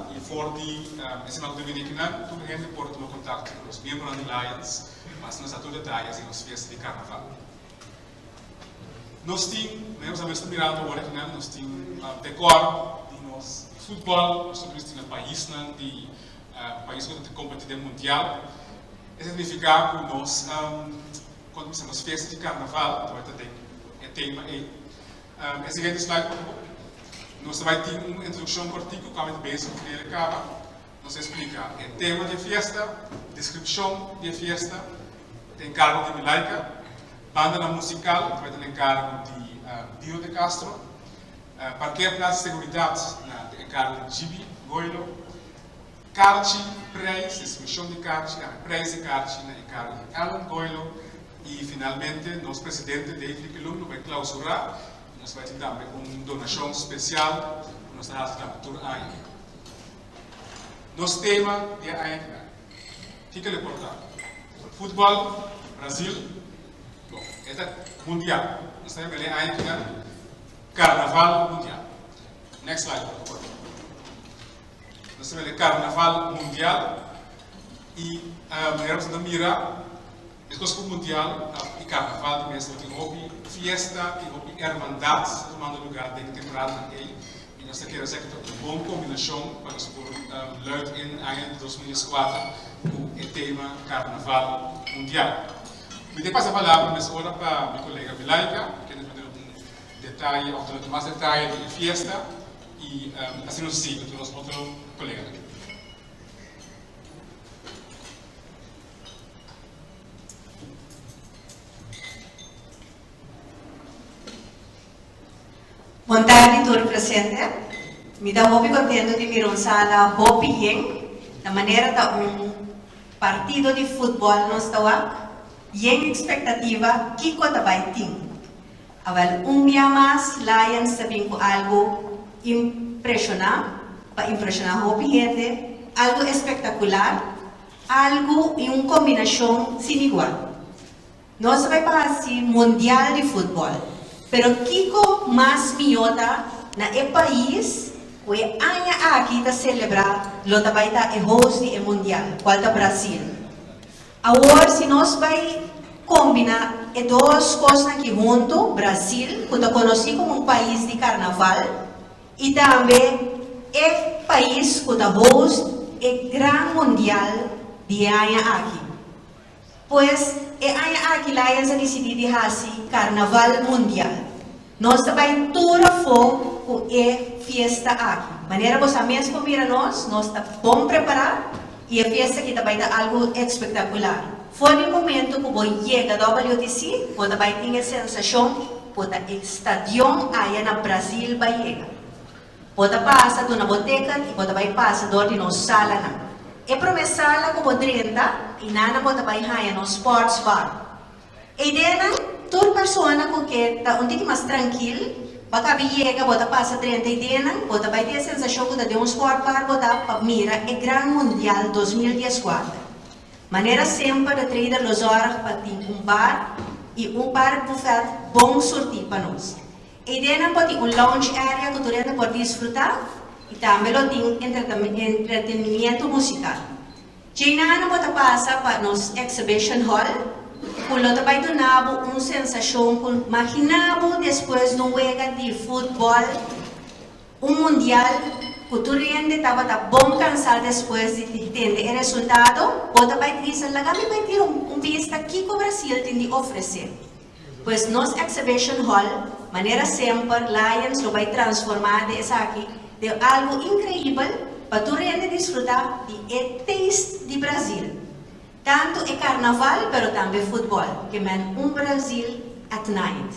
I for di e siman ku ta bini akinan tur hende por tuma kontakto ku nos miembronan di Lions pa asina sa tur detayes di nos fiesta di karnaval. Nos tin, manera ku nos ta mirando awor akinan, nos tin dekor di nos futbòl, nos ta bisti na paisnan di pais ku ta kompetí den mundial. Esei signifiká ku nos Kon bisa nos fiesta di karnaval ta bai ta den e tema ei. E siguiente slide por fabor. Nos ta bai tin un introdukshon kortiku ku ami ta bezig ku kere kaba. Nos ta splika e tema di e fiesta, deskripshon di e fiesta, ta enkargo di Milaika, bandanan musikal ta bai ta na enkargo di Dino de Castro, parkeerplaats seguridat na ta enkargo di Gibi Goilo. Karchi, prijs, distribushon di karchi, a prijs di karchi na e kargo di Alan Goilo i finalmente nos presidente Dave Likelum lo bai klausurá i nos bai tin tambe un donashon spesial ku nos ta hasi tambe tur aña. Nos tema di e aña akinan, kiko lo por ta? Futbòl, Brazil, bon, e ta mundial, nos ta yama e aña akinan Karnaval Mundial. Next slide por favor. Nos ta mira e Carnaval Mundial y manera nos ta mira meskos ku Mundial y Carnaval di mes tin hopi fiesta y hopi hermandad ta tumando lugar den e temporadanan ey y nos ta kere esaki ta un bon combinacion pa nos por luid in aña 2014 cu e tema Carnaval Mundial. Mi ta pasa palabra mesora pa mi colega Milaika kende ta duna un detaye of duna mas detaye di e fiesta. I asina nos sigui ku tur nos otro koleganan. Bon tardi tur presente. Mi ta hopi contento di mira un sala hopi yen. Na manera ta un partido di futbol nos ta wak. Yen expectativa kico ta bay tin. Awel un bia mas Lions ta bin ku algu impreshoná, pa impreshoná hopi hende, algu espektakular, algu i un kombinashon sin igual. Nos ta bai pa hasi mundial di futbòl, pero kiko mas mihó ta na e pais ku e aña aki ta selebrá lo ta bai ta e host di e mundial, kual ta Brasil. Awor si nos bai combina e dos cosnan aki hunto, Brasil, cu ta conoci como un pais di carnaval, y tambe e pais cu ta host e gran mundial di e aña aki. Pues, e aña aki Lions a dicidi di haci carnaval mundial. Nos ta bai tur afo cu e fiesta aki. Manera bo sa mes por mira nos, nos ta bon prepara y e fiesta aki ta bai ta algo espectacular. For di momento cu bo yega WTC, bo ta bai tin e sensacion cu ta e stadion aya na Brazil bai yega. Bo ta pasa duna bo ticket y bo ta bai pasa door di nos salanan. E prome sala cu bo drenta y nana bo ta bai haya nos sports bar. Eidenan, tur persona ku ke ta un tiki mas trankil, ba kabi yega bo ta pasa drenta eidenan, bo ta bai tin e sensashon ku ta den un sport bar bo ta pa mira e gran mundial 2014. Manera semper de trader lo zorg pa tin un bar i un bar bufèt bon surtí pa nos. Eidenan bo tin un lounge area ku tur hende por disfrutá i tambe lo tin entretenimiento musikal. Djeinana bo ta pasa pa nos exhibition hall ku lo ta bai duna bo un sensashon ku magina bo despues di un wega di futbòl, un mundial ku tur hende tabata bon kansá despues di tende e resultado, bo ta bai bisa laga mi bai tira un bista kiko Brasil tin di ofresé. Pues nos exhibition hall, manera semper Lions lo bai transforma den esaki den algo increibel pa tur hende disfruta di e taste di Brazil. Tanto e carnaval pero tambe futbol, ke men un Brazil at night.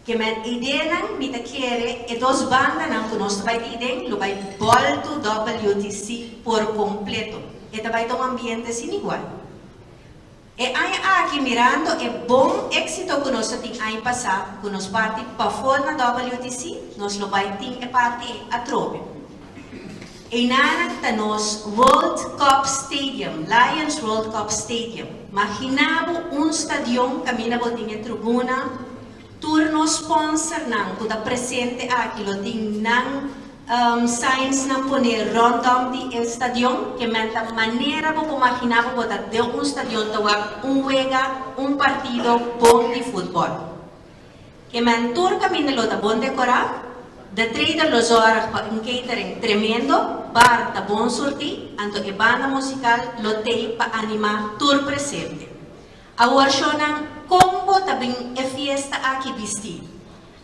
Ke men ideanan mi ta kere e dos bandanan ku nos ta bai tin den lo bai bolto WTC por completo. E ta bai ta un ambiente sin igual. E aña aki mirando e bon éxito ku nos a tin aña pasá ku nos parti pafó na WTC, nos lo bai tin e parti ei atrobe. Einanan ta nos World Cup Stadium, Lions World Cup Stadium. Magina bo un stadion kaminda bo tin e tribuna, tur nos sponsornan ku ta presente aki lo tin nan. Signs nan pone rondom di e stadion, ke men ta manera bo por magina bo bo ta den un stadion ta wak un wega, un partido bon di futbol. Ke men tur kaminda lo ta bon dekora, De Trader lo zorg pa un catering tremendo, bar ta bon surti, anto e banda musical lo tei pa anima tur presente. Awor shownan kon bo ta bin e fiesta aki bisti?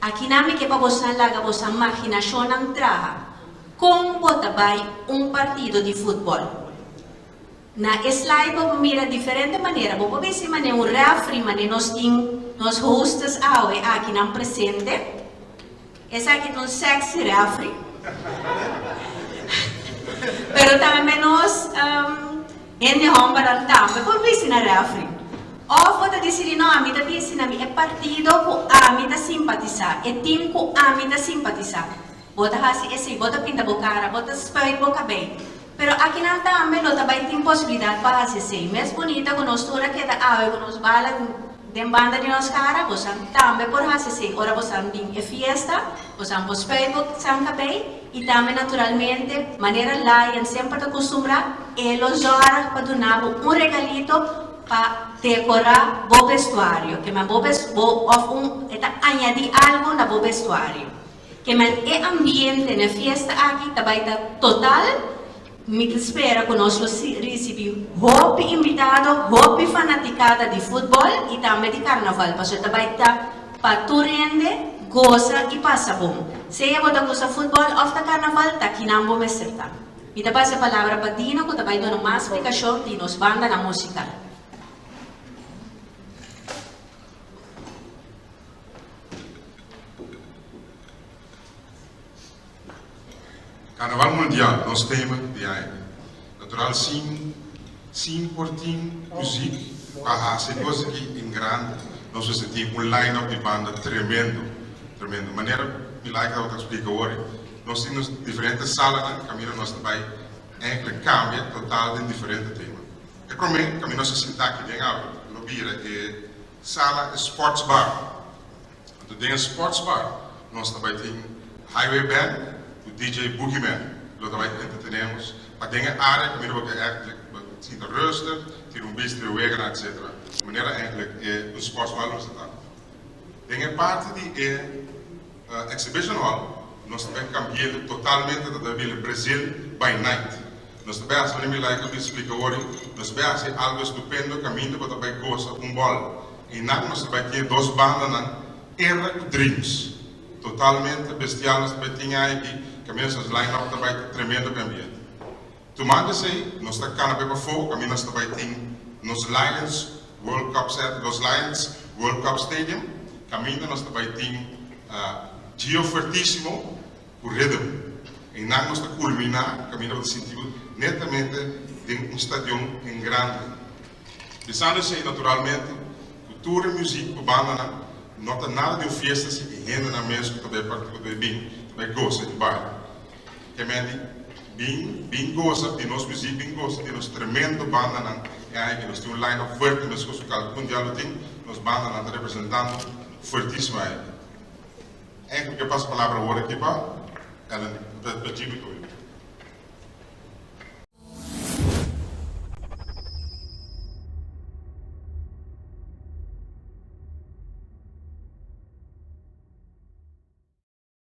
Akinan mi ke pa bosan laga bosan maginashonnan traha. Kon bo ta bai un partido di futbòl? Na e slide bo por mira diferente manera. Bo por bisti manera un rèfri, manera nos tin nos hostess awe akinan presente. Esaki ta un sexy rèfri. Pero tambe nos hende hòmbernan tambe por bisti na rèfri. Òf bo ta disidí, no, ami ta bisti na mi e partido ku ami ta simpatisá, e tim ku ami ta simpatisá. Bo ta hasi esei, bo ta pinta bo kara, bo ta spuit bo kabei. Pero akinan tambe lo ta bai tin posibilidat pa hasi esei. Mes bunita ku nos tur a keda awe ku nos bala den banda di nos kara, bosan tambe por hasi esei ora bosan bin e fiesta, bosan por spuit bo san kabei i tambe naturalmente manera Lion semper ta kustumbrá e lo zòrg pa duna bo un regalito pa dekorá bo bestuario, ke men bo bo òf un e ta añadí algu na bo bestuario. Ke men e ambiente na fiesta aki ta bai ta total, mi ta spera ku nos lo risibí hopi invitado, hopi fanatikada di futbòl i tambe di karnaval, pasobra ta bai ta pa tur hende gosa i pasa bon. Sea bo ta gusta futbòl òf ta karnaval, ta kinan bo mester ta. Mi ta pasa e palabra pa Dino ku ta bai duna mas splikashon di nos bandanan musikal. Carnaval Mundial, nos tema di aña. Natural sin sin por tin muziek pa haci e cos aki en grande, nos mester tin un line up di banda tremendo, tremendo. Manera Milaika tabata explica awor, nos tin nos diferente salanan caminda nos ta bay eigenlijk cambia total den diferente tema. E prome caminda nos a sinta aki den awe lo bira e Sala e sports bar. Anto den e sports bar nos ta bai tin Highway Band ku DJ Boogeyman lo ta bai entretené nos pa den e área kaminda bo ke ègt sinta rustig, tira un bista di weganan etc. Manera eigenlijk e un sports bar lo mester ta. Den e parti di e exhibition hall nos ta bai kambi'é totalmente ta bai bira Brazil by night. Nos ta bai hasi manera mi like a bin splika wori, nos ta bai hasi algo estupendo kaminda bo ta bai gosa un bòl. Einan nos ta bai tin e dos bandanan Era ku Dreams. Totalmente bestial nos ta bai tin aiki, kaminda nos line up ta bai ta tremendo pa e ambiente. Tumando esei nos ta kana bai pafó kaminda nos ta bai tin nos Lions World Cup set, los Lions World Cup Stadium, kaminda nos ta bai tin Gio Fuertisimo ku rhythm. Einan nos ta kulminá kaminda bo ta sinti bo netamente den un stadion en grande. Pensando esei naturalmente ku tur e muzik ku bandanan no ta nada di un fiesta si e hendenan mes ku ta bai parti ku ta bai bin ta bai gosa i baila. Ke men di bin bin gosa di nos muzik bin gosa di nos tremendo bandanan e aña aki nos tin un line up fuerte meskos ku kalke mundial lo tin nos bandanan ta representando fuertisimo aña aki. Eigenlijk ke pasa palabra awor aki pa Ellen, pa Jimmy Toy.